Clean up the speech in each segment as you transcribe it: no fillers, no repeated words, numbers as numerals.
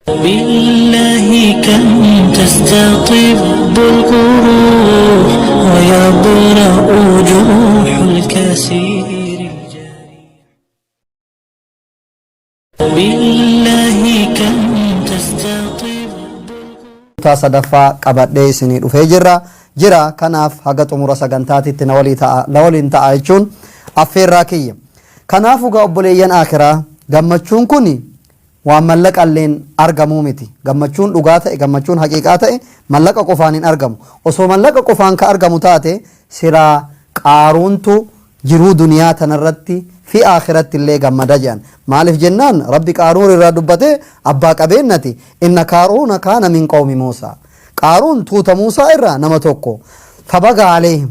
بالله كم تستطب الجروح ويبرأ جروح الكثير الجارح. بالله كم تستطب Kutaa sadaffaa qabadhee isinii dhufee jirra jira. Kanaaf haga xumura sagantaatitti na walii ta'a na waliin ta'a jechuun affeerraa kiyya. Kanaafuu gaa obboleeyyan aakiraa, gammachuun kun waan mallaqalleen argamuu miti. Gammachuun dhugaa ta'e, gammachuun haqiiqaa ta'e mallaqa qofaan hin argamu. Osoo mallaqa qofaan ka argamu taate, silaa Qaaruuntu jiruu duniyaa tanarratti fi aakiratti illee gammada jedhan. Maaliif jennaan, Rabbi Qaaruun irraa dubbate, abbaa qabeennati. Inna Qaaruuna kaana min qawmi Muusaa. Qaaruun tuuta Muusaa irraa nama tokko. Fabagaa aleehim,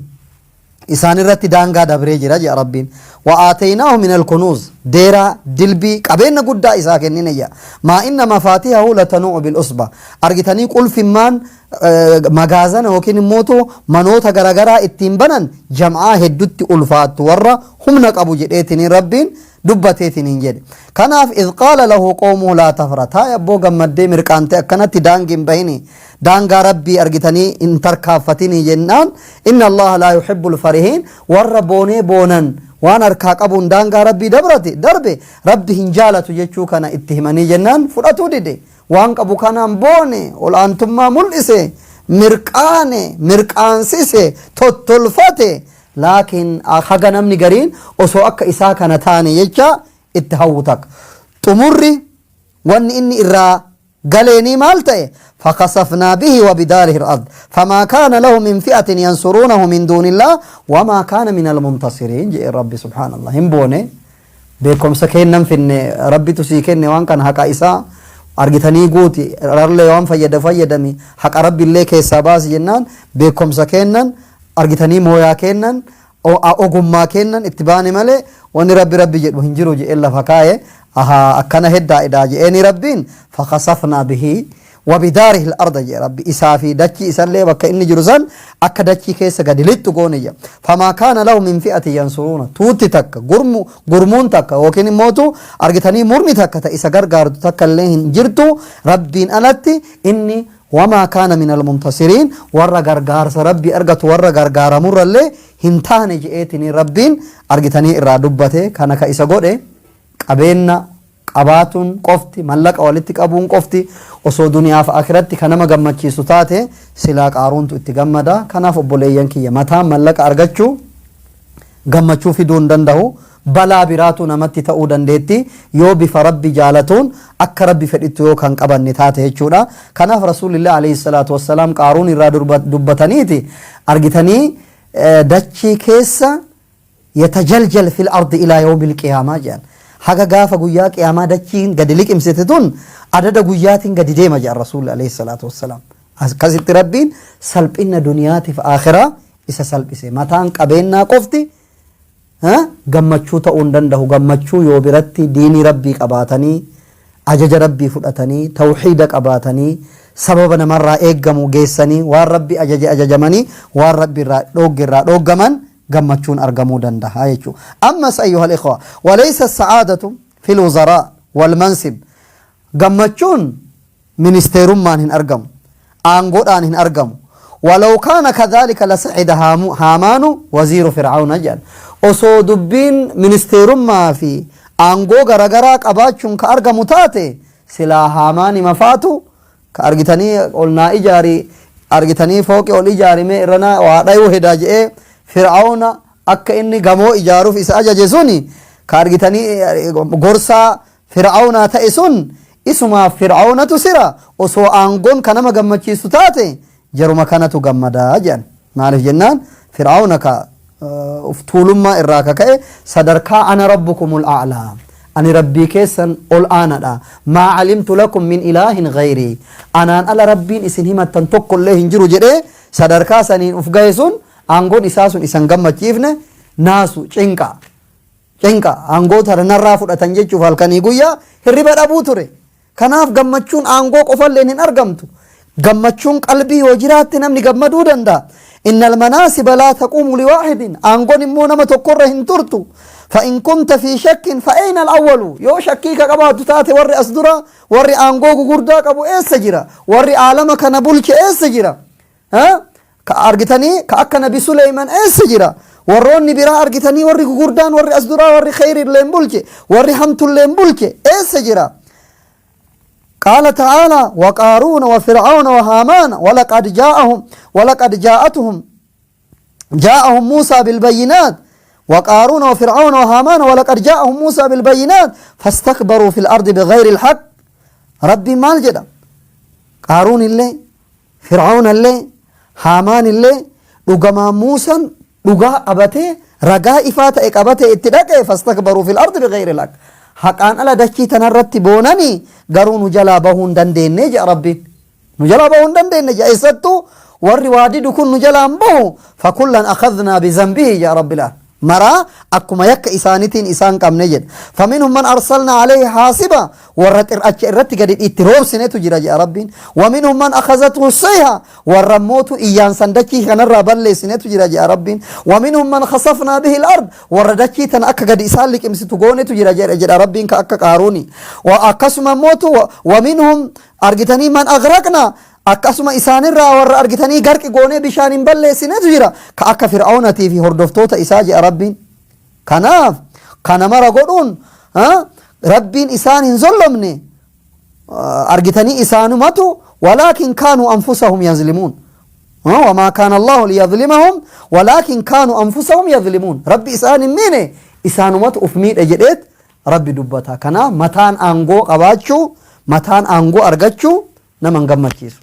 isaan irratti daangaa dabree jira jedha Rabbiin. Wa aataynaahu min alkunuuz, deeraa dilbii qabeenna guddaa isaa kennine jedha. Maa inna mafaatihahu latanu'u bil usba, argitanii qulfimmaan magaazana yookiin immootu manoota garagaraa ittiin banan jam'aa heddutti ulfaattu warra humna qabu jedheetiniin Rabbiin dubbateetiniin jedhe. Kanaaf idh qaala lahu qawmuhu laa tafra, taa'e abboo gammaddee mirqaante akkanatti daangi hin bahini, daangaa Rabbii argitanii hin tarkaaffatinii jennaan, inna Allaha laa yuhibbul farihiin, warra boonee boonan waan harkaa qabuun daangaa Rabbii dabrate darbe Rabbi hin jaalatu jechuu kana itti himanii jennaan fudhatuu dide. Waan qabu kanaan boone, ol'aantummaa mul'ise, mirqaane, mirqaansise, tottolfate. Laakiin haga namni gariin osoo akka isaa kana taane jecha itti hawwu takka. Xumurri wanni inni irraa galeenii maal ta'e? Fakasafnaa bihi wa bidaarihi al-ard famaa kaana lahu min fi'atin yansuruunahu min duunillah wamaa kaana min almuntasiriin jedhe Rabbi. Subhaanallah, hin boone, beekumsa kennan finne, Rabbitu sii kenne waan kana, haqa isaa argitanii guuti, rarlee waan fayyada fayyadami, haqa Rabbi illee keessaa baasi jennaan, beekumsa kennan argitanii mooyaa kennan, ogummaa kennan itti baane malee wanni Rabbi Rabbi jedhu hin jiru jedhee lafa kaa'e. Ahaa, akkana heddaa idaa jedheeni Rabbiin. Fakasafnaa bihi wabidaarihi al-arda jedhe Rabbi. Isaa fi dachii isallee bakka inni jiru san akka dachii keessa gadi lixxu goone jedha. Famaa kaana lahu min fi'ati yansuruuna, tuutti takka, gurmu gurmuun takka yookiin immootu argitanii murni takka ta isa gargaartu takka illee hin jirtu Rabbiin alatti. Inni wamaa kaana min almuntasiriin, warra gargaarsa Rabbii argatu, warra gargaaramurrallee hin taane je'eetini Rabbiin argitanii irraa dubbate. Kana ka isa godhe qabeenna qabaatuun qofti, mallaqa walitti qabuun qofti osoo duniyaaf akiratti ka nama gammachiisu taate, silaa Qaaruuntu itti gammada. Kanaaf obboleeyyan kiyya, mataan mallaqa argachuu gammachuu fiduu hin danda'u. Balaa biraatu namatti ta'uu dandeetti yoo bifa Rabbi jaalatuun akka Rabbi fedhittu yoo kan qabanne taate jechuudha. Kanaaf Rasuulillah alayhi salaatu wassalaam Qaaruun irraa dubbataniiti argitanii dachii keessa yatajaljal fil ardi ilaa yawmil qiyaamaa jedhan. Haga gaafa guyyaa qiyaamaa dachiin gadi liqimsite tun adada guyyaatiin gadi deema jedhan Rasuulli alayhi salaatu wassalaam. Akkasitti Rabbiin salphina duniyaatiif akhiraa isa salphise. Mataan qabeennaa qofti gammachuu ta'uu hin danda'u. Gammachuu yoo biratti diinii Rabbii qabaatanii, ajaja Rabbii fudhatanii, tawxiida qabaatanii, sababa namarraa eeggamu geessanii, waan Rabbi ajaje ajajamanii, waan Rabbi irraa dhoogge irraa dhooggaman gammachuun argamuu danda'a jechuudha. Ammas ayyuhal ikhwa, walaysa sa'aadatu fil wuzaraa wal mansib, gammachuun ministeerummaan hin argamu, aangoodhaan hin argamu. Walaw kaana kadhaalika lasa'ida Haamaanu waziiru Fir'aawna jedhan. Osoo dubbiin ministeerummaa fi aangoo garagaraa qabaachuun ka argamu taate, silaa Haamaani mafaatu ka argitanii ol naa ijaari, argitanii fooqi ol ijaari, mee irra naa waa dhayuu hedaa jedhee Fir'aawna akka inni gamoo ijaaruuf isa ajaje suni, ka argitanii gorsaa Fir'aawnaa ta'e sun isumaaf Fir'aawnatu sira osoo aangoon ka nama gammachiisu taate jaruma kanatu gammadaa jedhan. Maaliif jennaan, Fir'aawna ka uf tuulummaa irraa ka ka'e sadarkaa ana rabbukumul a'laa, ani Rabbii keessan ol aanadha, maa calimtu lakum min ilaahin ghayrii, anaan ala Rabbiin isin himattan tokko illee hin jiru jedhee sadarkaa saniin uf gahe sun aangoon isaa sun isan gammachiifne, naasu, cinqa cinqa aangoo tana narraa fudhatan jechuuf halkanii guyyaa hirriba dhabuu ture. Kanaaf gammachuun aangoo qofalleen hin argamtu. Gammachuun qalbii yoo jiraatte namni gammaduu danda'a. Innal manaasiba laa taquumu liwaahidin. Aangoon immoo nama tokkorra hin turtu. Fa'in kunta fi shakkin fa'ayna al-awwalu. Yoo shakkii ka qabaattu taate, warri as dura warri aangoo gugurdaa qabu eessa jira? Warri aalama kana bulche eessa jira? Ka argitanii ka akka Nabi Suleyman eessa jira? Warroonni biraa argitanii warri gugurdaan, warri as duraa, warri kheyrilleen bulche, warri hamtulleen bulche eessa jira? قال تعالى: وقارون وفرعون وهامان ولقد جاءهم موسى بالبينات. وقارون وفرعون وهامان ولقد جاءهم موسى بالبينات فاستكبروا في الأرض بغير الحق. Rabbi maal jedha? Qaaruun illee, Fir'auna illee, Haamaan illee dhugamaa Muusaan dhugaa qabatee, ragaa ifaa ta'e qabatee itti dhaqe. فاستكبروا في الأرض بغير الحق. Haqaan ala dachii tanarratti boonanii garuu nu jalaa bahuu hin dandeenye jedha Rabbiin. Nu jalaa bahuu hin dandeenye jedha. Eessattuu warri waa didu kun nu jalaa hin bahu. فكلا أخذنا بذنبه jedha Rabbi laal. Maraa akkuma yakka isaaniitiin isaan qabne jedha. فمنهم من أرسلنا عليه حاصبا. Warra xir'acha irratti gadi itti roobsinetu jira jedha Rabbiin. ومنهم من أخذته الصيحة. Warra mootu iyyaan san dachii kanarraa balleessinetu jira jedha Rabbiin. ومنهم من خسفنا به الأرض. Warra dachii tana akka gadi isaan liqimsitu goonetu jira jedha Rabbiin, ka akka Qaaruuni. Akkasuma mootu ومنهم argitanii من أغرقنا. Akkasuma isaanirraa warra argitanii garqi goonee bishaan hin balleessinetu jira, ka akka Fir'aawnaatii fi hordoftoota isaa jedha Rabbiin. Kanaaf kana mara godhuun Rabbiin isaan hin zollomne argitanii isaanumatu. ولكن كانوا أنفسهم يظلمون. وما كان الله ليظلمهم ولكن كانوا أنفسهم يظلمون. Rabbi isaan hin miine, isaanumatu uf miidhe jedheet Rabbi dubbata. Kanaaf mataan aangoo qabaachuu, mataan aangoo argachuu nama hin gammachiisu.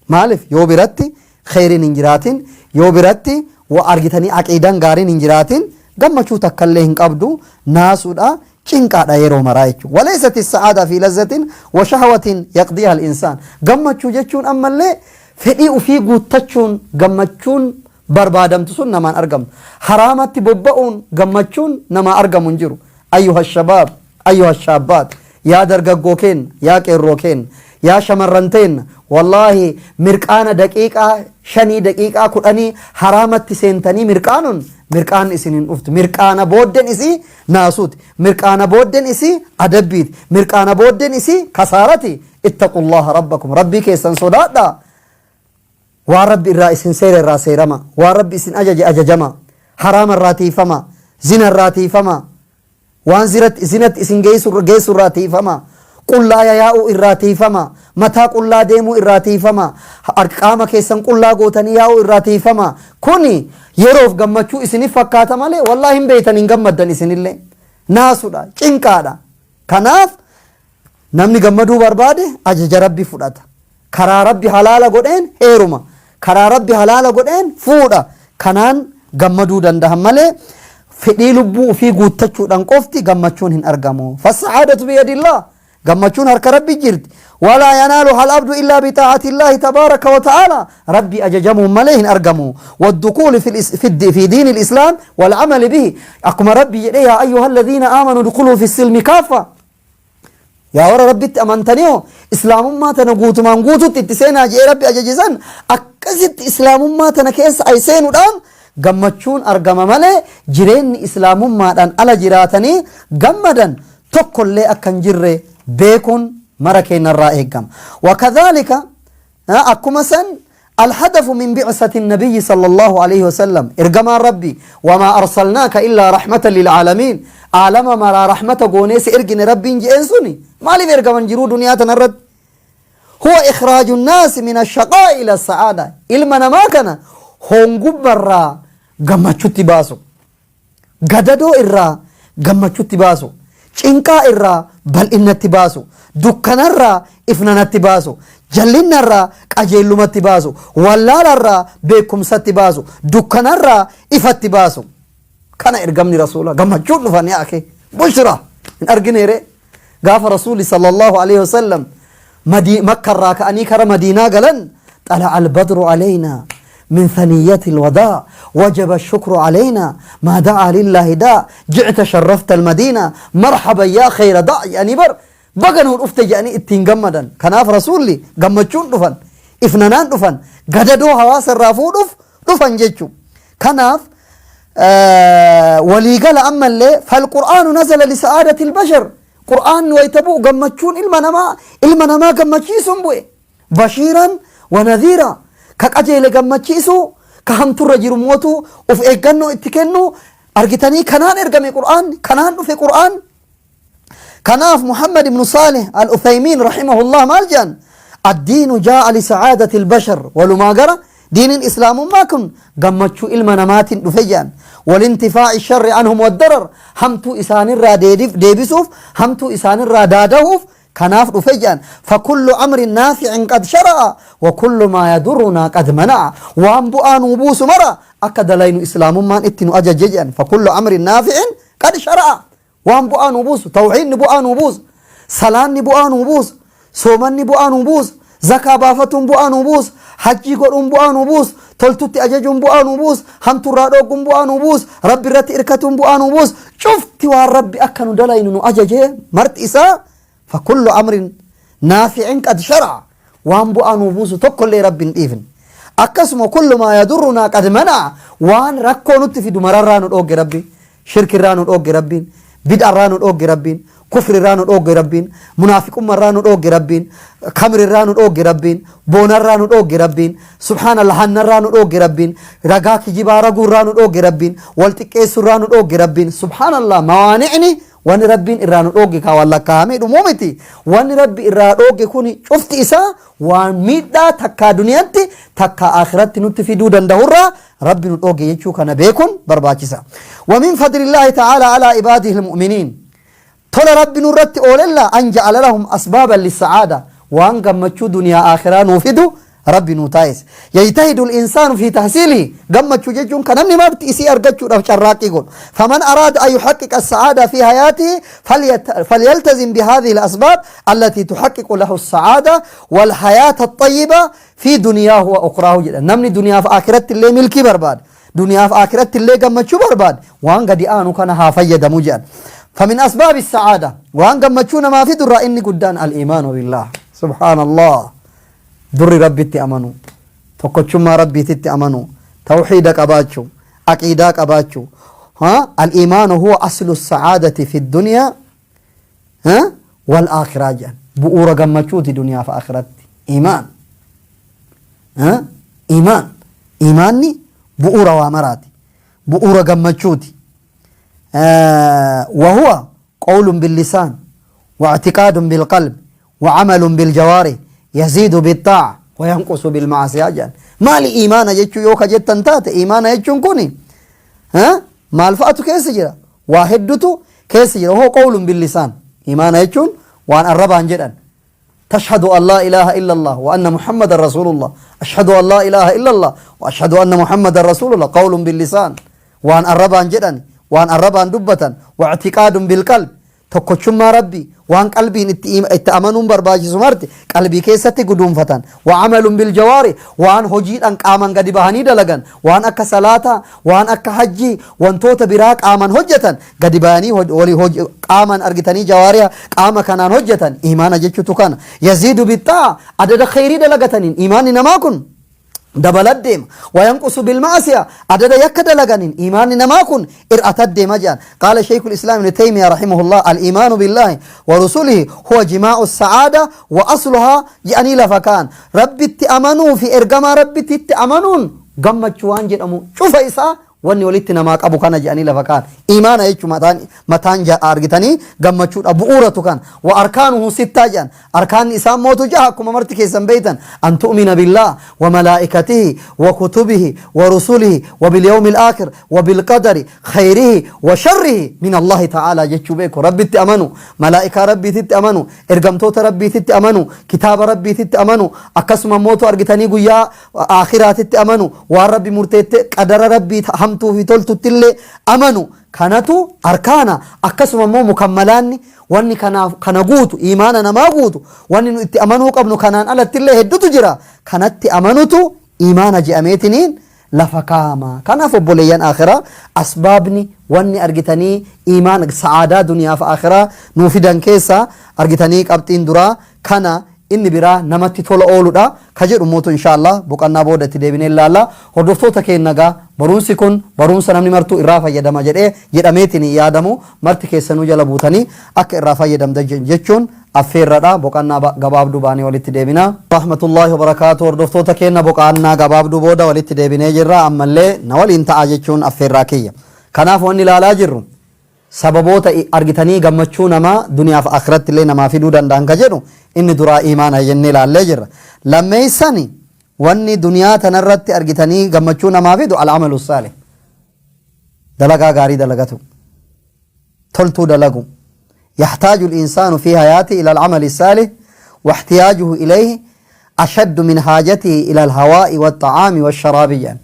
Maaliif? Yoo biratti kheyriin hin jiraatin, yoo biratti wa argitanii aqiidaan gaariin hin jiraatin, gammachuu takkallee hin qabdu, naasuudha, cinqaadha yeroo maraa jechuudha. وليست السعادة في لذة وشهوة يقضيها الإنسان. Gammachuu jechuun ammallee fedhii ufii guuttachuun gammachuun barbaadamtu sun namaan argamtu. Haraamatti bobba'uun gammachuun nama argamu hin jiru. أيها الشباب، أيها الشابات، yaa dargaggoo keenya, yaa qeerroo keenya, yaa shamarran teenya, wallaahi mirqaana daqiiqaa 5, daqiiqaa 10 haraamatti seentanii mirqaanuun mirqaan isin hin dhuftu. Mirqaana booddeen isii naasuuti, mirqaana booddeen isii adabbiiti, mirqaana booddeen isii kasaarati. اتقوا الله ربكم. Rabbii keessan sodaadhaa. Waan Rabbi irraa isin seera irraa seerama, waan Rabbi isin ajaje ajajama, haraama irraa tiifama, zina irraa tiifama, waan zinatti isin geessu irraa tiifama, qullaa yaa'uu irraa tiifama, mataa qullaa deemuu irraa tiifama, qaama keessan qullaa gootanii yaa'uu irraa tiifama. Kuni yeroof gammachuu isinif fakkaata malee wallaahi hin beeytan, hin gammaddan, isinillee naasudha, cinqaadha. Kanaaf namni gammaduu barbaade ajaja Rabbi fudhata, karaa Rabbi halaala godheen heeruma, karaa Rabbi halaala godheen fuudha. Kanaan gammaduu dandahan malee fedhii lubbuu ofii guuttachuudhaan qofti gammachuun hin argamu. فالسعادة بيد الله. Gammachuun harka Rabbi jirti. ولا ينالها العبد إلا بطاعة الله تبارك وتعالى. Rabbi ajajamuun malee hin argamu. والدخول في دين الإسلام والعمل به. Akkuma Rabbi jedhe: يا أيها الذين آمنوا ادخلوا في السلم كافة. Yaa warra Rabbitti amantaniyo, islaamummaa tana guutumaan guututti itti seenaa jedhee Rabbi ajajisan. Akkasitti islaamummaa tana keessa ay seenuudhaan gammachuun argama malee jireenyi islaamummaadhaan ala jiraatanii gammadan tokkollee akka hin jirre beekuun mara keenyarraa eegama. وكذلك akkuma san الهدف من بعثة النبي صلى الله عليه وسلم. Ergamaan Rabbi: وما أرسلناك إلا رحمة للعالمين. Aalama maraa rahmata goonee si ergine Rabbiin je'een suni maaliif ergaman jiruu duniyaa tanarratti? هو إخراج الناس من الشقاء إلى السعادة. Ilma namaa kana hongummarraa gammachutti baasu, gadadoo irraa gammachutti baasu, cinqaa irraa bal'innatti baasu, dukkanarraa ifnanatti baasu, jallinnarraa qajeellumatti baasu, wallaalarraa beekumsatti baasu, dukkanarraa ifatti baasu. Kana ergamni rasuula gammachuun dhufan. Yaa akee, bushra hin argineere gaafa rasuuli صلى الله عليه وسلم Makkarraa ka'anii kara Madiinaa galan: طلع البدر علينا من ثنيات الوداع، وجب الشكر علينا ما دعا لله داع، جئت شرفت المدينة، مرحبا يا خير داع. يعني بر baga nuu dhufte jedhanii ittiin gammadan. Kanaaf rasuulli gammachuun dhufan. Ifnanaan dhufan. Gadadoo hawaasa irraa fuudhuuf dhufan jechu. Kanaaf waliigala ammallee falqur'aanu nazala lisa'aadati albashar. Qur'aanni wayta bu'u gammachuun ilma namaa ilma namaa gammachiisuun bu'e. Bashiiran wa nadhiira ka qajeele gammachiisuu ka hamturra jiru mootu of eeggannoo itti kennu argitanii kanaan ergame qur'aanni kanaan dhufe qur'aan. Kanaaf Muhammad ibn Saalih al-Uthaymiin rahimahullah maal jedhan? Addiinu jaa'a li sa'aadati al-bashar walumaa gara diiniin islaamummaa kun gammachuu ilma namaatiin dhufe jedhan. Walintifaa'i sharri anhum waddarar hamtuu isaanirraa deebisuuf hamtuu isaanirraa daadahuuf kanaaf dhufe jedhan. Fakullu amrin naafi'in qad shara'a wa kullu maa yadurrunaa qad mana'a waan bu'aa nuu buusu mara akka dalaynu islaamummaan itti nu ajaje jedhan. Fakullu amrin naafi'in qad shara'a waan bu'aa nuu buusu tawhiidni bu'aa nuu buusa, salaanni bu'aa nuu buusa, soomanni bu'aa nuu buusa, zakaa baafatuun bu'aa nuu buusa, hajjii godhuun bu'aa nuu buusa, toltutti ajajuun bu'aa nuu buusa, hamturraa dhoogguun bu'aa nuu buusa, rabbi irratti irkatuun bu'aa nuu buusa. Cufti waan rabbi akka nu dalaynu nu ajaje marti isaa fakullu amrin naafi'in qad shara'a waan bu'aa nuu buusu tokkollee rabbi hin dhiifne. Akkasuma kullu maa yadurrunaa qad mana'a waan rakkoo nutti fidu mararraa nu dhoogge rabbi. Shirkirraa nu dhoogge rabbiin, bid'arraa nu dhoogge rabbiin, kufrirraa nu dhoogge rabbiin, munaafiqummarraa nu dhoogge rabbiin, kamrirraa nu dhoogge rabbiin, boonarraa nu dhoogge rabbiin, subhaanallah hannarraa nu dhoogge rabbiin, ragaa kijibaa raguurraa nu dhoogge rabbiin, wal xiqqeessurraa nu dhoogge rabbiin, subhaanallah mawaani'ni wanni rabbiin irraa nu dhoogge kaa waan lakkaa'amee dhumuu miti. Wanni rabbi irraa dhoogge kuni cufti isaa waan miidhaa takkaa duniyatti takkaa akhiratti nutti fiduu danda'urraa rabbi nu dhooge jechuu kana beekuun barbaachisa. Wa min fadlillaahi ta'aalaa alaa ibaadihi almu'miniin. Tola rabbi nurratti oolella an ja'ala lahum asbaaban lissa'aada waan gammachuu duniyaa akhiraa nuu fidu rabbi nuu taasise. Yajtahidu al-insaanu fi tahsiilihi gammachuu jechuun kan namni marti isii argachuudhaaf carraaqqii godhu. Faman araada an yuhaqqiqa as-sa'aada fi hayaatihi falyaltazim bihadhihi al-asbaab allatii tuhaqqiqu lahu as-sa'aada wal hayaata at-tayyiba fi duniyaahu wa ukraahu jedha. Namni duniyaaf aakiratti illee milkii barbaade, duniyaaf aakiratti illee gammachuu barbaade, waan gadi aanu kana haa fayyadamu jedhan. Famin asbaabi sa'aada waan gammachuu namaa fidu irraa inni guddaan al-iimaanu billaah. Subhaanallah. Durri rabbitti amanu, tokkochummaa rabbiititti amanu, tawxiida qabaachuu, aqiidaa qabaachuu. Al-iimaanu huwa aslu sa'aadati fi duniyaa wal aakhiraa jedhan. Bu'uura gammachuuti duniyaa fi aakhiraatti. Iimaan. Iimaan. Iimaanni bu'uura waa maraati. Bu'uura gammachuuti. Wahuwa qawlun billisaan wa'tiqaadun bilqalbi wa'amalun biljawaarih yaziidu bixxaa'a wayanqusu bilma'asiyaa jedhan. Maali iimaana jechuu yoo ka jettan taate iimaana jechuun kuni maal fa'atu keessa jira? Waa heddutu keessa jira. Hoo qawlun billisaan. Iimaana jechuun waan arrabaan jedhan. Tashhadu an laa ilaaha illallah wa anna Muhammadan rasuulullah. Ashhadu an laa ilaaha illallah wa ashhadu anna Muhammadan rasuulullah. Qawlun billisaan. Waan arrabaan jedhan, waan arrabaan dubbatan. Wa i'tiqaadun bilqalb. Tokkochummaa Rabbii, waan qalbiin itti amanuun barbaachisu marti qalbii keessatti guduunfatan. Wa amalun bil jawaarih, waan hojiidhaan qaaman gadi bahanii dalagan, waan akka salaataa, waan akka hajjii, wantoota biraa qaaman hojjetan gadi bahanii qaaman argitanii jawaariha qaama kanaan hojjetan iimaana jechuutu kana. Yaziidu bixxaa'a adada kheyrii dalagataniin iimaanni namaa kun dabalat deema. Wayanqusu bilma'asiya adada yakka dalaganiin iimaanni namaa kun ir'atat deema jedhan. Qaala Sheekul Islaam Ibn Taymiya rahimahullah al-iimaanu billaahi wa rusulihi huwa jimaa'u sa'aada wa asluhaa jedhanii lafa kaa'an. Rabbitti amanuu fi ergamaa Rabbititti amanuun gammachuu waan jedhamu cufa isaa Wanni walitti namaa qabu kana jedhanii lafa kaa'an. Iimaana jechuun mataan, mataan argitanii gammachuudha. Bu'uuratu kana. Wa arkaanuhu sittaa jedhan. Arkaanni isaa mootu jaha akkuma marti keessan beeytan. An tu'mina billaah wa malaa'ikatihi wa kutubihi wa rusulihi wa bilyawmil aakhir wa bilqadari khayrihi wa sharrihi min Allahi ta'aalaa jechuu beeku. Rabbitti amanu, malaa'ikaa Rabbiititti amanu, ergamtoota Rabbiititti amanu, kitaaba Rabbiititti amanu, akkasuma mootu argitanii guyyaa aakhiraatitti amanu, waan Rabbi murteette qadara Rabbii hamtuu fi toltuttillee amanu kanatu arkaana. Akkasuma immoo mukammalaanni wanni kanaaf kana guutu iimaana namaa guutu wanni nu itti amanuu qabnu kanaan alattillee heddutu jira. Kanatti amanutu iimaana je'ameetiniin lafa kaa'ama. Kanaaf obboleeyyan aakhiraa asbaabni wanni argitanii iimaana sa'aadaa duniyaa fi aakhiraa nuu fidan keessaa argitanii qabxiin duraa kana. Inni biraa namatti tola ooludha ka jedhu mootu insha Allah boqannaa booda itti deebinee ilaalla. Hordoftoota keenya gaa, barumsi kun barumsa namni martuu irraa fayyadama jedhee jedhameetiin hin yaadamu. Marti keessanuu jala buutanii akka irraa fayyadamtan jechuun affeerradha. Boqannaa gabaabduu baanee walitti deebina. Rahmatullahi wabarakaatu. Hordoftoota keenya, boqannaa gabaabduu booda walitti deebinee jirra. Ammallee na waliin ta'a jechuun affeerraa kiyya. Kanaaf wanni ilaalaa jirru sababoota argitanii gammachuu namaa duniyaaf akhiratti illee namaa fiduu danda'an ka jedhu, inni duraa iimaana jennee ilaallee jirra. Lammeessani, wanni duniyaa tanarratti argitanii gammachuu namaa fidu العمل الصالح, dalagaa gaarii dalagatu, toltuu dalagu. يحتاج الإنسان في حياته إلى العمل الصالح، واحتياجه إليه أشد من حاجته إلى الهواء والطعام والشراب. يعني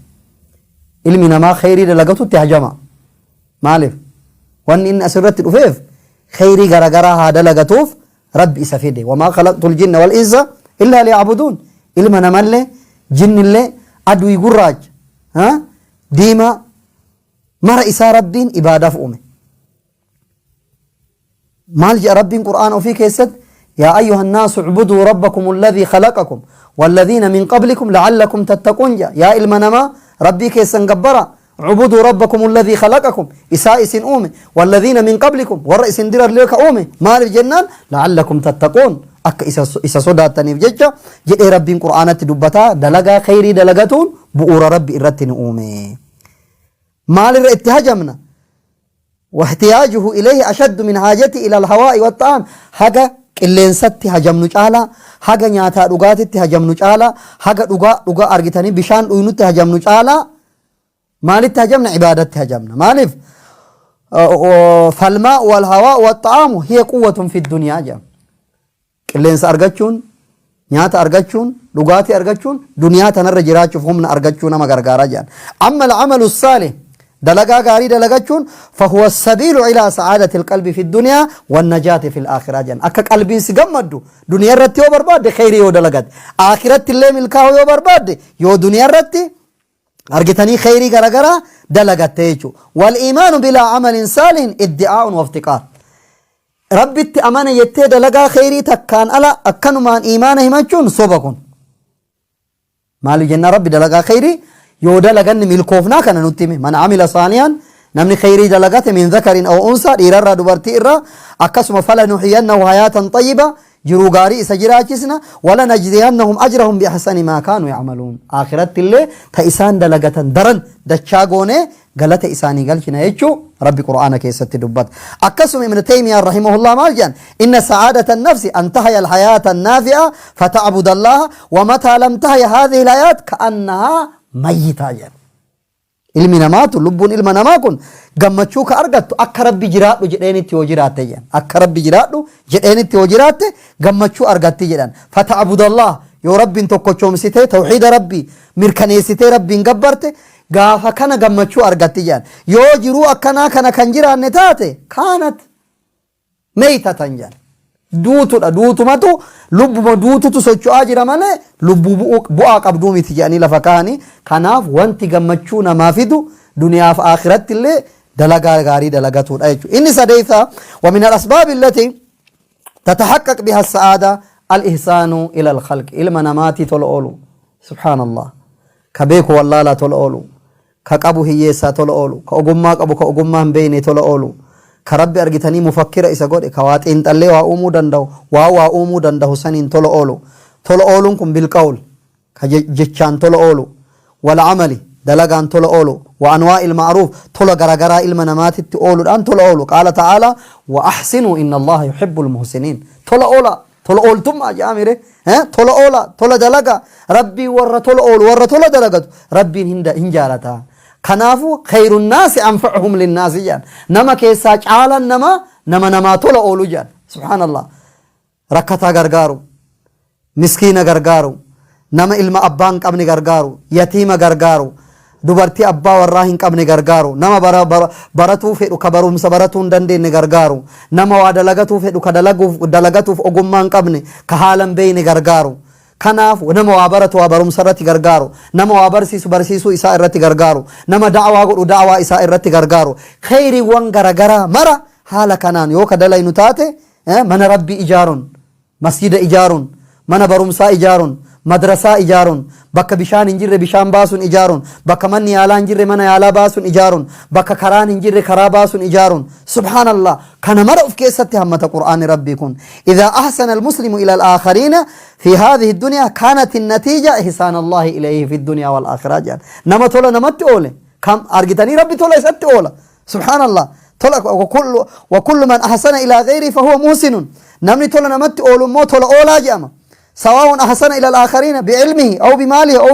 ilmi namaa khayrii dalagatutti hajama. Maaliif? Wanni inni asirratti dhufeef khayrii garagaraa haa dalagatuuf Rabbi isa fide. وما خلقت الجن والإنس إلا ليعبدون. Ilma namallee jinnillee, aduu gurraacha diimaa, mara isaa Rabbiin ibaadaaf uume. Maal jedha Rabbiin Qur'aana ofii keessatti? يا أيها الناس اعبدوا ربكم الذي خلقكم والذين من قبلكم لعلكم تتقون. Jaa, yaa ilma namaa, Rabbii keessan gabbara. اعبدوا ربكم الذي خلقكم, isaa isin uume, والذين من قبلكم, warra isin durallee ka uume. Maaliif jennaan, لعلكم تتقون, akka isa sodaattaniif jecha jedhee Rabbiin Qur'aanatti dubbataa. Dalagaa khayrii dalagatuun bu'uura Rabbi irratti ni uume. Maalirra itti hajamna? واحتياجه إليه أشد من حاجته إلى الهواء والطعام. Haga qilleensatti hajamnu caalaa, haga nyaataa dhugaatitti hajamnu caalaa, haga dhugaa dhugaa argitanii bishaan dhuynutti hajamnu caalaa, maalitti hajamna? Ibaadatti hajamna. Maaliif? فالماء والهواء والطعام هي قوة في الدنيا jedhama. Qilleensa argachuun, nyaata argachuun, dhugaatii argachuun duniyaa tanarra jiraachuuf humna argachuu nama gargaara jedhan. أما العمل الصالح, dalagaa gaarii dalagachuun, فهو السبيل إلى سعادة القلب في الدنيا والنجاة في الآخرة jedhan. Akka qalbiin si gammaddu duniyaa irratti yoo barbaadde, kheyrii yoo dalagatte, aakiratti illee milkaa'uu yoo barbaadde, yoo duniyaa irratti argitanii kheyrii garagaraa dalagatte jechuudha. والإيمان بلا عمل صالح ادعاء وافتقار. Rabbitti amana jettee dalagaa kheyrii takkaan ala akkanumaan iimaana himachuun soba kun. Maaliif jennaan, Rabbi dalagaa kheyrii yoo dalaganni milkoofnaa kana nutti hime. من عمل صالحا, namni kheyrii dalagate, من ذكر أو أنثى, dhiirarraa dubartii irraa akkasuma, فلنحيينه حياة طيبة, jiruu gaarii isa jiraachisna, ولنجزينهم أجرهم بأحسن ما كانوا يعملون. Akhiratti illee ta isaan dalagatan daran dachaa goonee galata isaanii galchina jechuu Rabbi Qur'aana keessatti dubbata. Akkasuma Ibn Taymiyyaan رحمه الله maal jedhan? إن سعادة النفس أن تحيا الحياة النافعة فتعبد الله، ومتى لم تحيا هذه الحياة كأنها ميتة jedhan. Ilmi namaatu, lubbuun ilma namaa kun gammachuu ka argattu akka Rabbi jiraadhu jedheenitti yoo jiraatte jedhan. Akka Rabbi jiraadhu jedheenitti yoo jiraatte gammachuu argatti jedhan. فتعبد الله, yoo Rabbiin tokkochoomsitee, tawxiida Rabbii mirkaneessitee Rabbiin gabbarte, gaafa kana gammachuu argatti jedhan. Yoo jiruu akkanaa kana kan jiraanne taate, كانت ميتة jedhan. Duutudha, duutumatu, lubbuma duututu socho'aa jira malee lubbuu bu'aa qabduu miti jedhanii lafa kaa'anii. Kanaaf wanti gammachuu namaa fidu duniyaaf akhiratti illee dalagaa gaarii dalagatuudha jechuudha. Inni sadeessaa, ومن الأسباب التي تتحقق بها السعادة الإحسان إلى الخلق. Ilma namaatii tola oolu. سبحان الله, ka beeku wallaalaa tola oolu, ka qabu hiyyeessaa tola oolu, ka ogummaa qabu ka ogummaa hin beekne tola oolu, ka Rabbi argitanii mufakkira isa godhe, ka waa xiinxallee waa uumuu danda'u, waa uumuu danda'u saniin tola oolu. Tola ooluun kun بالقول, ka jechaan tola oolu, والعمل, dalagaan tola oolu, وأنواع المعروف, tola garagaraa ilma namaatitti ooluudhaan tola oolu. قال تعالى: وأحسنوا إن الله يحب المحسنين. Tola oola, tola ooltummaa jedhamire. Tola oola, tola dalaga. Rabbii warra tola oolu, warra tola dalagatu Rabbiin hin jaalata. Kanaafu خير الناس أنفعهم للناس jedhan. Nama keessaa caalan nama nama namaa tola oolu jedhan. سبحان الله, rakkataa gargaaru, miskiina gargaaru, nama ilma abbaa hin qabne gargaaru, yatiima gargaaru, dubartii abbaa warraa hin qabne gargaaru, nama baratuu fedhu ka barumsa baratuu hin dandeenye gargaaru, nama waa dalagatuu fedhu ka dalagatuuf ogummaa hin qabne, ka haala hin beeyne gargaaru. Kanaaf nama waa baratu waa barumsa irratti gargaaru, nama waa barsiisu barsiisuu isaa irratti gargaaru, nama da'waa godhu da'waa isaa irratti gargaaru, kheyriiwwan garagaraa mara haala kanaan yoo ka dalaynu taate, mana Rabbii ijaaruun, masjida ijaaruun, Mana barumsaa ijaaruun, madrasaa ijaaruun, bakka bishaan hin jirre bishaan baasuun ijaaruun, bakka manni yaalaa hin jirre mana yaalaa baasuun ijaaruun, bakka karaan hin jirre karaa baasuun ijaaruun. Subhaanallah, kana mara of keessatti hammata Qur'aanni Rabbii kun. Idhaa ahsana al-muslimu ila al-aakhariina fi haadhihi ad-dunyaa kaanat an-natiija ihsaana Allaahi ilayhi fi ad-dunyaa wal-aakhiraa jedhan. Nama tola namatti oole kam argitanii Rabbi tola isatti oola. Subhaanallah. Tola wa kullu man ahsana ilaa ghayrii fahuwa muhsinun. Namni tola namatti oolu immoo tola oolaa jedhama. Sawaa'un ahsana ila al-aakhariina bi'ilmihi aw bimaalihi aw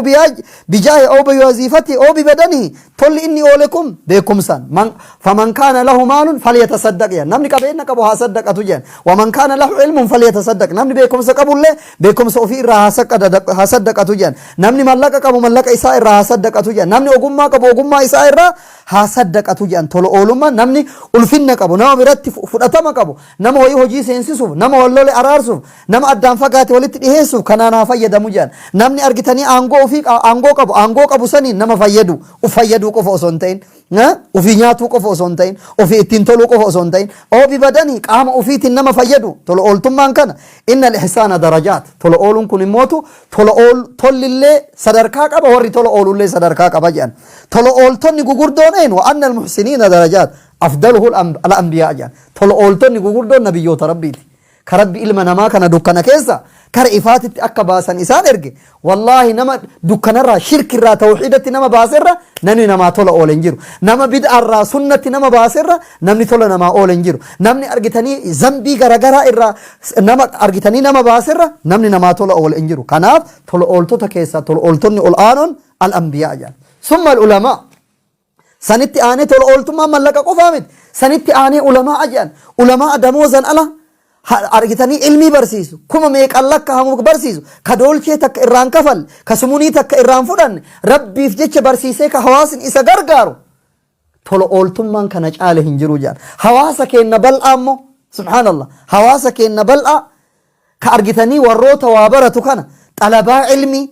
bijaahi aw biwaziifatihi aw bibadanihi. Tolli inni oole kun beekumsaan. Man faman kaana lahu maalun falyatasaddaq jedhan. Namni qabeenya qabu haa saddaqatu jedhan. Waman kaana lahu ilmun falyatasaddaq. Namni beekumsa qabullee beekumsa ofii irraa haa saddaqatu jedhan. Namni mallaqa qabu mallaqa isaa irraa haa saddaqatu jedhan. Namni ogummaa qabu ogummaa isaa irraa haa saddaqatu jedhan. Tola oolummaan namni ulfinna qabu, nama biratti fudhatama qabu, nama wayii hojii seensisuuf, nama wal lole araarsuuf, nama addaan fagaate walitti dhiheessuuf kanaan haa fayyadamu jedhan. Namni argitanii aangoo ofii aangoo qabu, aangoo qabu saniin nama fayyadu, uf fayyaduu qofa osoo hin ta'in, ofii nyaatuu qofa osoo hin ta'in, ofii ittiin toluu qofa osoo hin ta'in, oobi badanii qaama ofiitiin nama fayyadu. Tola ooltummaan kana. Inna al-ihsaana darajaat. Tola ooluun kun immootu tola ool tollillee sadarkaa qaba, warri tola oolullee sadarkaa qaba jedhan. Tola ooltonni gugurdoon eenyu? Wa anna al-muhsiniina darajaat. Afdaluhu al-anbiyaa jedhan. Tola ooltonni gugurdoon nabiyyoota Rabbiiti. Ka Rabbi ilma namaa kana dukkana keessa kara ifaatitti akka baasan isaan erge. Wallaahi nama dukkanarraa shirkirraa tawxiidatti nama baaserra namni namaa tola oole hin jiru. Nama bid'arraa sunnatti nama baaserra namni tola namaa oole hin jiru. Namni argitanii zambii garagaraa irraa nama argitanii nama baaserra namni namaa tola oole hin jiru. Kanaaf tola ooltota keessaa tola ooltonni ol aanoon al-anbiyaa jedhan. Summa al-ulamaa. Sanitti aanee tola ooltummaan mallaqa qofaa miti. Sanitti aanee ulamaa'a jedhan. Ulamaa'a damoozan ala argitanii ilmii barsiisu. Kuma meeqan lakkaa'amu barsiisu. Ka doolchee takka irraan kafalle, ka sumunii takka irraan fudhanne, Rabbiif jecha barsiisee ka hawaasni isa gargaaru. Tola ooltummaan kana caale hin jiru jedhan. Hawaasa keenna bal'aa immoo, subhaanallah, hawaasa keenna bal'aa ka argitanii warroota waa baratu kana xalabaa ilmii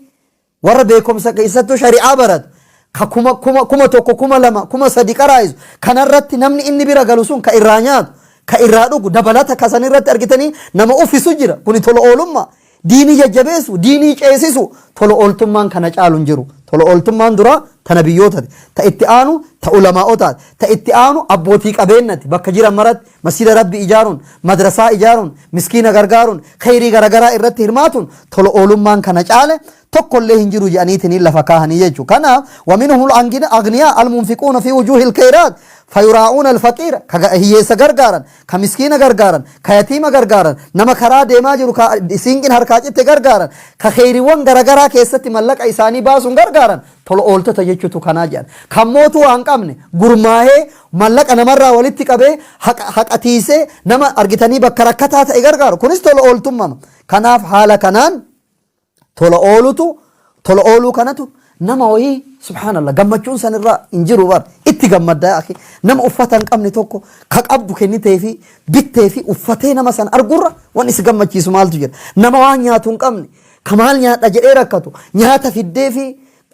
Warra beekumsa keessattuu shari'aa baratu ka 1000, 2000, 3000 qaraa'isu kanarratti namni inni bira galu sun ka irraa nyaatu, ka irraa dhugu, dabalata ka sanirratti argitanii nama uffisu jira. Kuni tola oolummaa. Diinii jajjabeessu, diinii ceesisu, tola ooltummaan kana caalu hin jiru. Tola ooltummaan duraa ta nabiyyootati, ta itti aanu ta ulamaa'otaati, ta itti aanu abbootii qabeennati bakka jiran maratti masjida Rabbi ijaaruun, madrasaa ijaaruun, miskiina gargaaruun, kheyrii garagaraa irratti hirmaatuun tola oolummaan kana caale tokkollee hin jiru je'aniitiniin lafa kaahanii jechu. Kanaaf wa minhumul aghniyaa almunfiquuna fi wujuuhil kheyraat fayuraa'uuna alfaqiira ka hiyyeessa gargaaran, ka miskiina gargaaran, ka yatiima gargaaran, nama karaa deemaa jiru ka siinqin harkaa citte gargaaran, ka kheyriiwwan garagaraa keessatti mallaqa isaanii baasuun gargaaran tola ooltota jechutu kanaa jedhan. Kan mootuu waan qabne gurmaahee mallaqa namarraa walitti qabee haqa haqa tiisee nama argitanii bakka rakkataa ta'e gargaaru kunis tola ooltummama. Kanaaf haala kanaan tola oolutu tola ooluu kanatu nama wayii subhaanallah gammachuun san irraa hin jiru bar itti gammaddaa akhi nama uffata hin qabne tokko ka qabdu kennitee fi bittee fi uffatee nama san argurra wanni si gammachiisu maaltu jira? Nama waan nyaatu hin qabne ka maal nyaadha jedhee rakkatu nyaata fiddee fi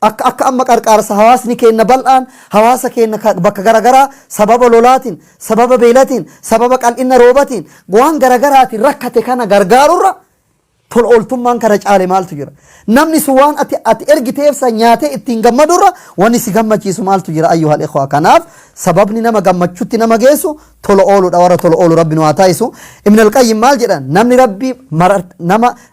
akka amma qarqaarsa hawaasni keenna bal'aan hawaasa keenna bakka garagaraa sababa lolaatiin, sababa beelatiin, sababa qal'inna roobatiin, waan garagaraatiin rakkate kana gargaarurra tola ooltummaan kana caale maaltu jira? Namni sun waan ati ergiteef san nyaatee ittiin gammadurra wanni si gammachiisu maaltu jira ayyuhal ikhwaa? Kanaaf sababni nama gammachutti nama geessu tola ooluudha. Warra tola oolu Rabbi nu haa taasisu. Ibn al-Qayyim maal jedhan? Namni Rabbi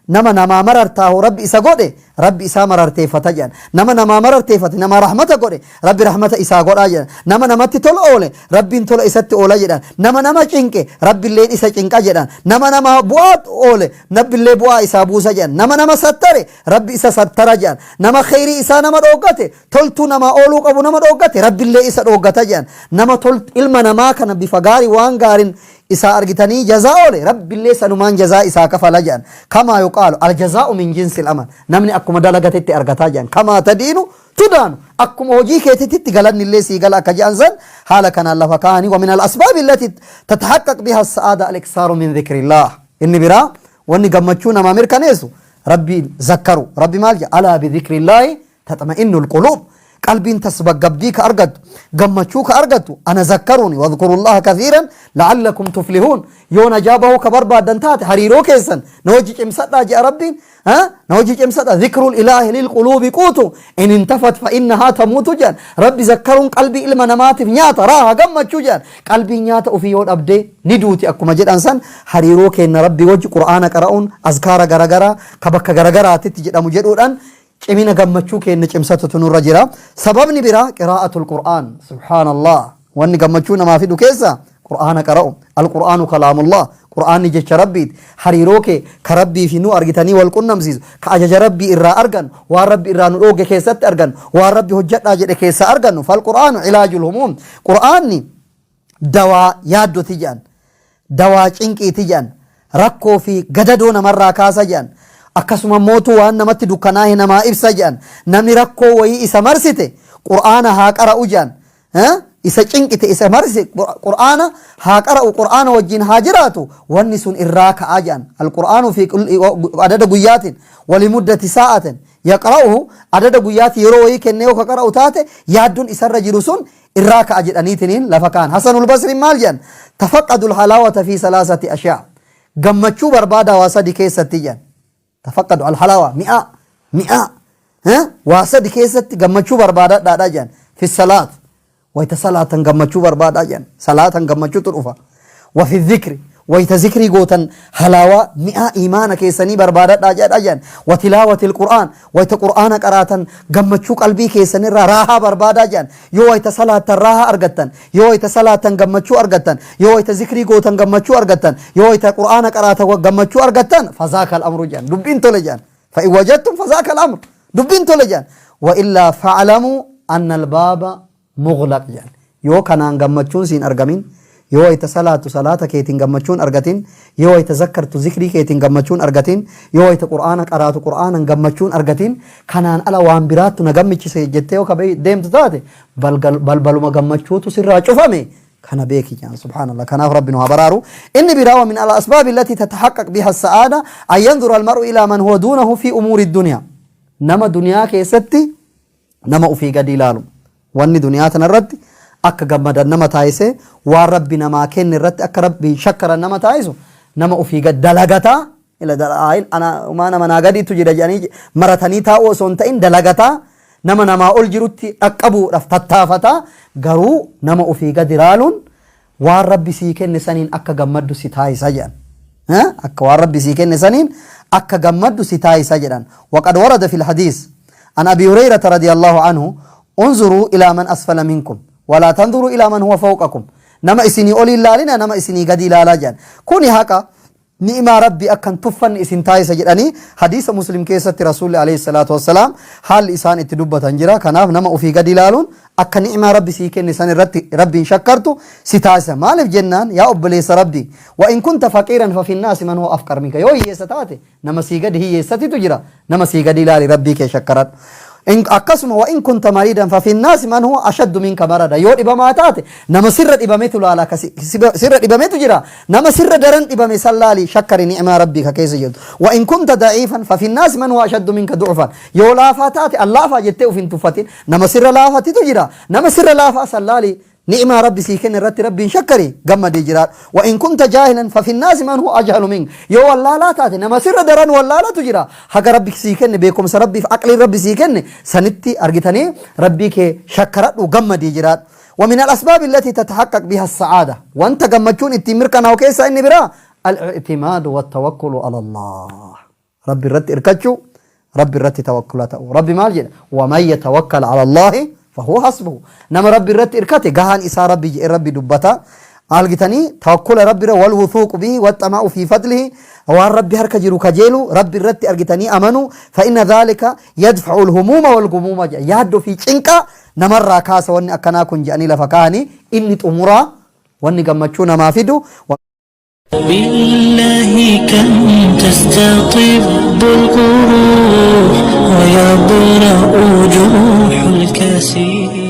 nama namaa marartaahu Rabbi isa godhe, Rabbi isaa mararteeffata jedhan. Nama namaa mararteeffate, namaa rahmata godhe, Rabbi rahmata isaa godhaa jedhan. Nama namatti tola oole, Rabbiin tola isatti oola jedhan. Nama nama cinqe, Rabbilleen isa cinqa jedhan. Nama namaa bu'aa oole, Rabbillee bu'aa isaa buusa jedhan. Nama nama sattare, Rabbi isa sattara jedhan. Nama kheyrii isaa nama dhooggate, toltuu namaa ooluu qabu nama dhooggate, Rabbillee isa dhooggata jedhan. Nama ilma namaa kana bifa gaarii waan gaariin isaa argitanii jazaa oole, Rabbillee sanumaan jazaa isaa kafala jedhan. Kamaa yuqaalu aljazaa'u min jinsil amal. Namni akkuma dalagatetti argataa jedhan. Kamaa tadiinu tudaanu. Akkuma hojii keetitti galanni illee sii gala akka jedhan san haala kanaan lafa kaa'anii. Wa min al-asbaabi allati tatahaqqaq biha as-sa'aada al-iksaaru min dhikrillah. Inni biraa wanni gammachuu namaa mirkaneessu Rabbiin zakkaru. Rabbi maal jedha? Alaa bi dhikrillaahi taxma'innul quluub. Qalbiin tasbaggabbii ka argattu, gammachuu ka argattu ana zakkaruuni. Wadhkurullaha kathiiran la'allakum tuflihuun. Yoo najaa bahuu ka barbaaddan taate hariiroo keessan na wajji cimsadhaa je'a Rabbiin. Na wajji cimsadha. Dhikrul ilaahi lil quluubi quutu in intafat fa innahaa tamuutu jedhan. Rabbi zakkaruun qalbii ilma namaatiif nyaata, raaha, gammachuu jedhan. Qalbiin nyaata ofii yoo dhabde ni duuti akkuma jedhan san, hariiroo keenna Rabbi wajji Qur'aana qara'uun, azkaara garagaraa ka bakka garagaraatitti jedhamu jedhuudhaan cimina gammachuu keenna cimsatutu nurra jira. Sababni biraa qiraa'atul Qur'aan. Subhaanallah. Wanni gammachuu namaa fidu keessa Qur'aana qara'u. Al-Qur'aanu kalaamullah. Qur'aanni jecha Rabbiiti. Hariiroo kee ka Rabbii fi nu argitanii wal qunnamsiisu, ka ajaja Rabbii irraa argannu, waan Rabbi irraa nu dhoogge keessatti argannu, waan Rabbi hojjadhaa jedhe keessaa argannu. Fal Qur'aanu ilaajul humuum. Qur'aanni dawaa yaaddoti jedhan. Dawaa cinqiiti jedhan. Rakkoo fi gadadoo namarraa kaasa jedhan. Akkasuma mootuu waan namatti dukkanaahe namaa ibsa jedhan. Namni rakkoo wayii isa marsite Qur'aana haa qara'u jedhan. Isa cinqite, isa marsite Qur'aana haa qara'u, Qur'aana wajjin haa jiraatu, wanni sun irraa ka'aa jedhan. Alqur'aanu fi adada guyyaatiin walimuddati saa'atin yaqra'uhu, adada guyyaatiin yeroo wayii kennee yoo ka qara'u taate yaadduun isarra jiru sun irraa ka'a jedhaniitiniin lafa kaan. Hasanul Basriin maal jedhan? Tafaqqadul halaawata fi salaasati ashyaa, gammachuu barbaadaa waa sadi keessatti jedhan. Tafaqqadu alhalaawa, mi'aa mi'aa waa sadi keessatti gammachuu barbaadadhaadha jedhan. Fi salaat, wayta salaatan gammachuu barbaadaa jedhan, salaatan gammachuutu dhufa. Wa fi dhikri, wayta zikrii gootan halaawaa mi'aa iimaana keessanii barbaadadhaa jedha jedhan. Wa tilaawatil Qur'aan, wayta Qur'aana qaraatan gammachuu qalbii keessanirraa raahaa barbaadaa jedhan. Yoo wayta salaattan raahaa argattan, yoo wayta salaattan gammachuu argattan, yoo wayta zikrii gootan gammachuu argattan, yoo wayta Qur'aana qaraatan gammachuu argattan, fazaaka al-amru jedhan, dubbiin tole jedhan. Fa in wajadtum fazaaka al-amru, dubbiin tole jedhan. Wa illaa fa'lamuu anna al-baaba mughlaq jedhan. Yoo kanaan gammachuun siin argamin, yoo wayta salaattu salaata keetiin gammachuun argatin, yoo wayta zakkartu zikrii keetiin gammachuun argatin, yoo wayta Qur'aana qaraatu Qur'aanan gammachuun argatin, kanaan ala waan biraattu na gammichise jettee yoo ka deemtu taate, balbaluma gammachuutu sirraa cufame kana beeki jedhan. Subhaanallah. Kanaaf Rabbi nu haa baraaru. Inni biraa, wa min al asbaabi allati tatahaqqaq biha as-sa'aada an yanzura al-mar'u ila man huwa duunahu fi umuuri dunya. Nama duniyaa keessatti nama ufii gadi ilaalu. Wanni duniyaa tana irratti akka gammadan nama taasise, waan Rabbi namaa kenne irratti akka Rabbi shakkaran nama taasisu, nama ufii gad dalagataa ila ana umaa nama naa gadiitu jira jedhanii maratanii taa'uu osoo hin ta'in, dalagataa nama namaa ol jirutti dhaqqabuudhaaf tattaafataa, garuu nama ufii gadi ilaaluun waan Rabbi sii kenne saniin akka gammaddu si taasisa jedhan. Akka waan Rabbi sii kenne saniin akka gammaddu si taasisa jedhan. Waqad warada fil hadiis an Abi Hurayrata radiyallahu anhu: unzuruu ilaa man asfala minkum walaa tanzuruu ilaa man huwa fawqakum. Nama isinii olii ilaalina, nama isinii gadi ilaalaa jedhan. Kuni haqa ni'imaa Rabbii akka hin tuffanne isin taasisa jedhanii hadiisa Muslim keessatti Rasuulli alayhi salaatu wassalaam haalli isaan itti dubbatan jira. Kanaaf nama ofii gadi ilaaluun akka ni'imaa Rabbi sii kenne san irratti Rabbiin shakkartu si taasisa. Maaliif jennaan, yaa obboleessa Rabbii, wa in kunta faqiiran fa finnaasi man huwa afqar minka. Yoo hiyyeessa taate nama sii gadi hiyyeessatitu jira. Nama sii gadi ilaali, Rabbii kee shakkaradhu. Akkasuma wa in kunta mariidan fa finnaasi man huwa ashaddu minka marada. Yoo dhibamaa taate nama sirra dhibametu laala, ka sirra dhibametu jira. Nama sirra daran dhibame san laali, shakkari ni'maa Rabbii ka keessa jirtu. Wa in kunta da'iifan fa finnaasi man huwa ashaddu minka du'fan. Yoo laafaa taate an laafaa jettee uf hin tuffatin. Nama sirra laafatitu jira. Nama sirra laafaa san laali, ni'maa Rabbi sii kenne irratti Rabbiin shakkari, gammadii jiraadhu. Wa in kunta jaahilan fa finnaasi man huwa ajhalu mink. Yoo wallaalaa taate nama sirra daran wallaalatu jira. Haga Rabbi sii kenne, beekumsa Rabbiif aqliin Rabbi sii kenne sanitti argitanii Rabbii kee shakkaradhu, gammadii jiraadhu. Wa min al-asbaabi allatii tatahaqqaq biha as-sa'aada. Wanta gammachuun ittiin mirkanaa'u keessaa inni biraa al-i'timaadu wat-tawakkulu ala Allah. Rabbi irratti irkachuu, Rabbi irratti tawakkula ta'u. Rabbi maal jedha? Waman yatawakkal ala Allahi fahuwa hasbuhu. Nama Rabbi irratti irkate gahaan isaa Rabbi jedhe Rabbi dubbata. Argitanii, tawakkula Rabbi irra, wal wusuuqu bihi waxxama'u fi fadlihi, waan Rabbi harka jiru kajeelu, Rabbi irratti argitanii amanu, fa inna dhaalika yadfa'u al-humuuma wal gumuuma jedha. Yaaddoo fi cinqaa namarraa kaasa wanni akkanaa kun jedhanii lafa kaa'anii. Inni xumuraa wanni gammachuu namaa fidu بالله كم تستطب القروح ويبرأ جروح الكسير.